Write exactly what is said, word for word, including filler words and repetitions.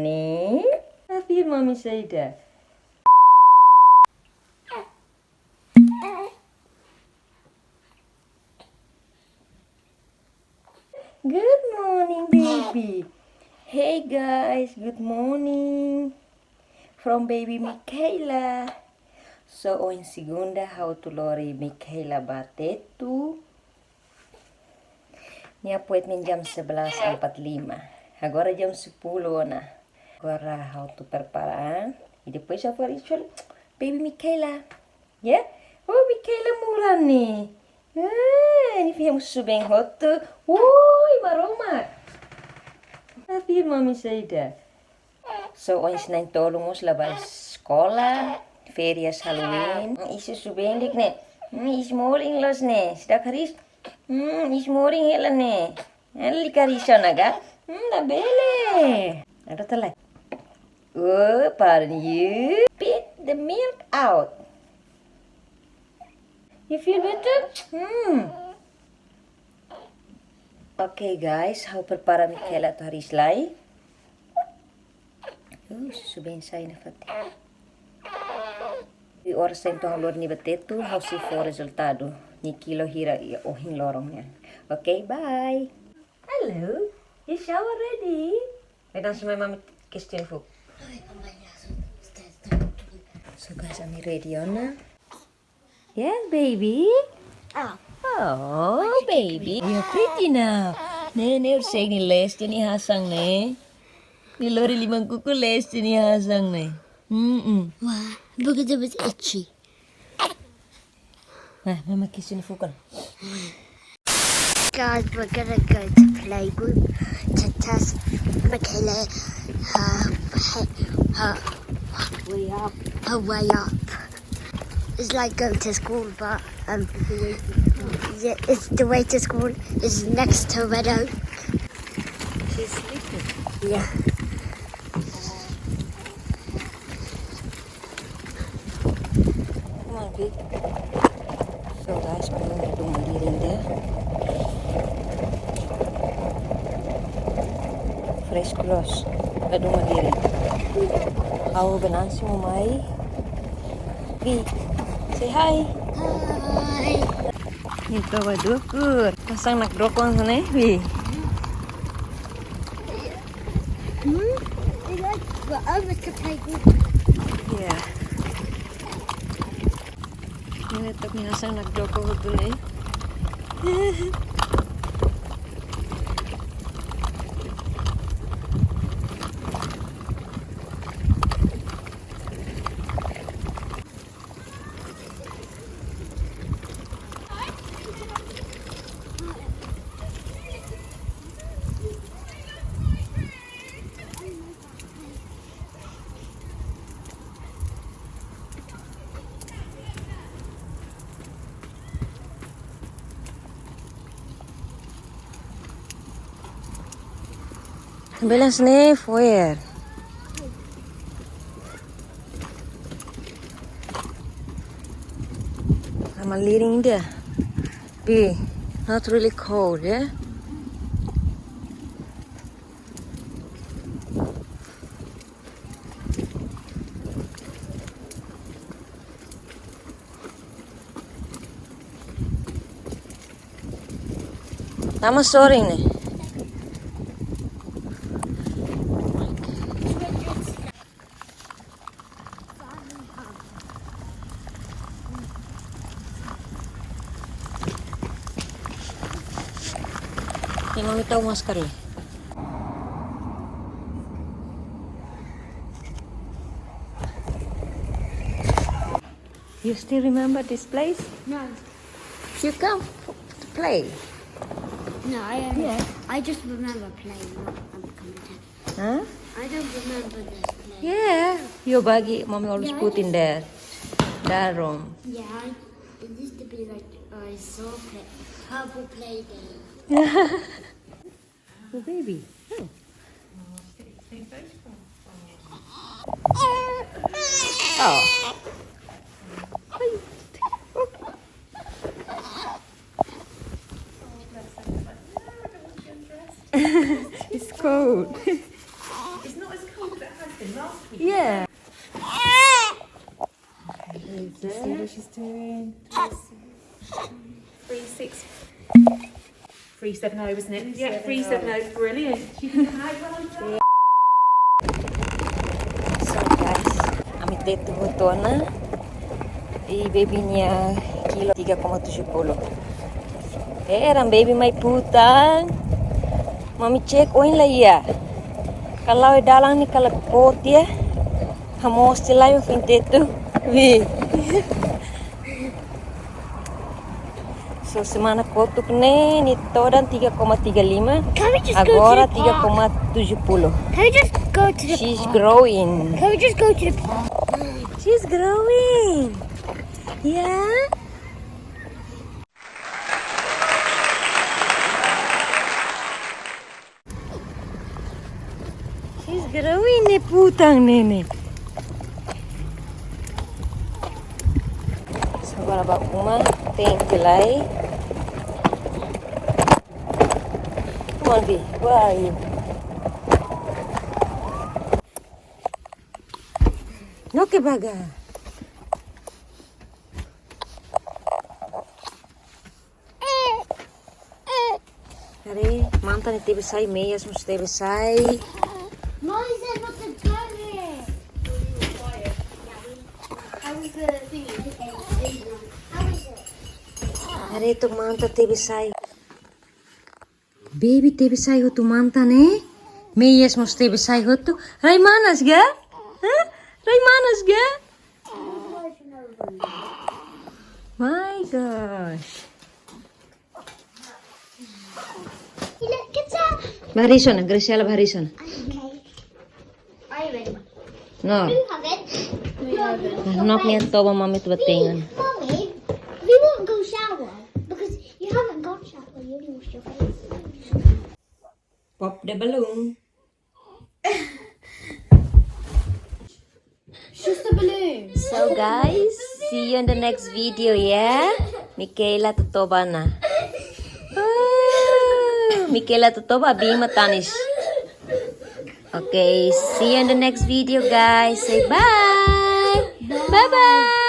Eh? Tapi mami saida. Good morning, baby. Hey guys, good morning from baby Michaela. So, ohin segunda, ha'u atu lori Michaela ba tetu. Nia appointment jam sebelas empat lima. Agora jam sepuluh ona. Agora ha'u atu prepara. I depois ha'u fó ritual baby Michaela. Ya? Oh, Michaela murah ne'e. Ah, nia fihemu suben hotu. Woi, Maromak. Tapi mami saida. So, ohin na'in-tolu mós la bá eskola. Férias Halloween. Hmm, iis suben de'it ne'e. Hmm, iis morin loos ne'e. Seidauk hariis. Hmm, iis morin hela ne'e. Hela karik iis ona ka? Hmm, labele. Ada talai. Oh, pardon you. Spit the milk out. You feel better? Hmm. Okay, guys, ha'u prepara Michaela atu hariis lai. Uh, susu bem sai na fati. I oras entaun ha'u lori nia ba tetu, ha'u sei fó rezultadu. Nia kilo hira iha ohin loron nian. Okay, bye. Hello, is shower ready? Wait, answer my mama question for. So guys, ami ready ona. Yeah, baby. Ah. Oh, baby, you're pretty now. Ne'e, ne'e, ur seng ni les, jadi hasang ne'e. Nia lori liman kuku les, jadi hasang ne'e. Mm-mm. Wah, because it was itchy. Nah, mama kiss ini fukal. Guys, we're gonna go to playgroup to test Michaela her, her, her way up. It's like going to school, but um, yeah, it's the way to school is next to Red Oak. She's sleeping. Yeah. Come on, Vic. So guys, kami ladún malirin de'it. Fresh clothes. Ladún malirin. Ha'u Venâncio mai. Vic, say hi. Hi. Nia toba dukur. Hasang nakdoko hanesan ne'e, Vic. Hmm? It's like we're over to playgroup. Yeah. Ne'e took nia hasang nakdoko hotu ne'e. Bele hanesan ne'e fo'er. Malirin de'it. Be not really cold, yeah? Lama sorin ne'e. Ema mi tau masker ni. You still remember this place? No. You come f- to play. No, I only, Yeah. I just remember playing, not, um, coming to. Huh? I don't remember this place. Yeah, your buggy, mommy always Yeah, I put in just there. That room. Yeah, I, it used to be like, I saw play, purple play day. Oh, baby. Oh. Oh. It's cold. It's not as cold as Yeah. Okay, let's see what she's doing. Three six. Three seven oh, isn't it? Yeah, three seven oh. Brilliant. She can hide well on top. So guys, ami tetu hotu ona. I baby nia kilo tiga koma tujuh puluh. Heran baby mai putan. Mami cek oin la iha. Kalau dalan ne'e kala kotu ya. Hamoos tiha lai fintech tu. Wi. So semana kotuk ne'e, nia todan tiga koma tiga lima. Can we just go to Agora the park? Tiga koma tujuh puluh. Can we just go to the She's park? Growing. Can we just go to the park? She's growing. Yeah. She's growing, ne'e putan ne'e. So agora ba uma, thank you lai. Come on, Vi, where are you? No ke baga. Haree, manta ne'e tebe sai, meias mós tebe sai. Mommy said not to go there. How was the thingy? How was it? Haree, tok manta tebe sai. Baby tebe sai hotu manta ne'e. Meias mós tebe sai hotu. Rai manas ga? Hah? Rai manas ga? My gosh. Look at that. Bá hariis ona, Graciela, bá hariis ona. Okay. Are you ready? No. You haven't. We haven't. Ah, no, mi toba mami tu batengan. Mommy, we won't go shower because you haven't gone shower. You only washed your face. Pop the balloon. Just a balloon. So guys, see you in the next video, yeah? Michaela toba ona. Oh, Michaela toba, Bima tanis. Okay, see you in the next video, guys. Say bye. Bye bye.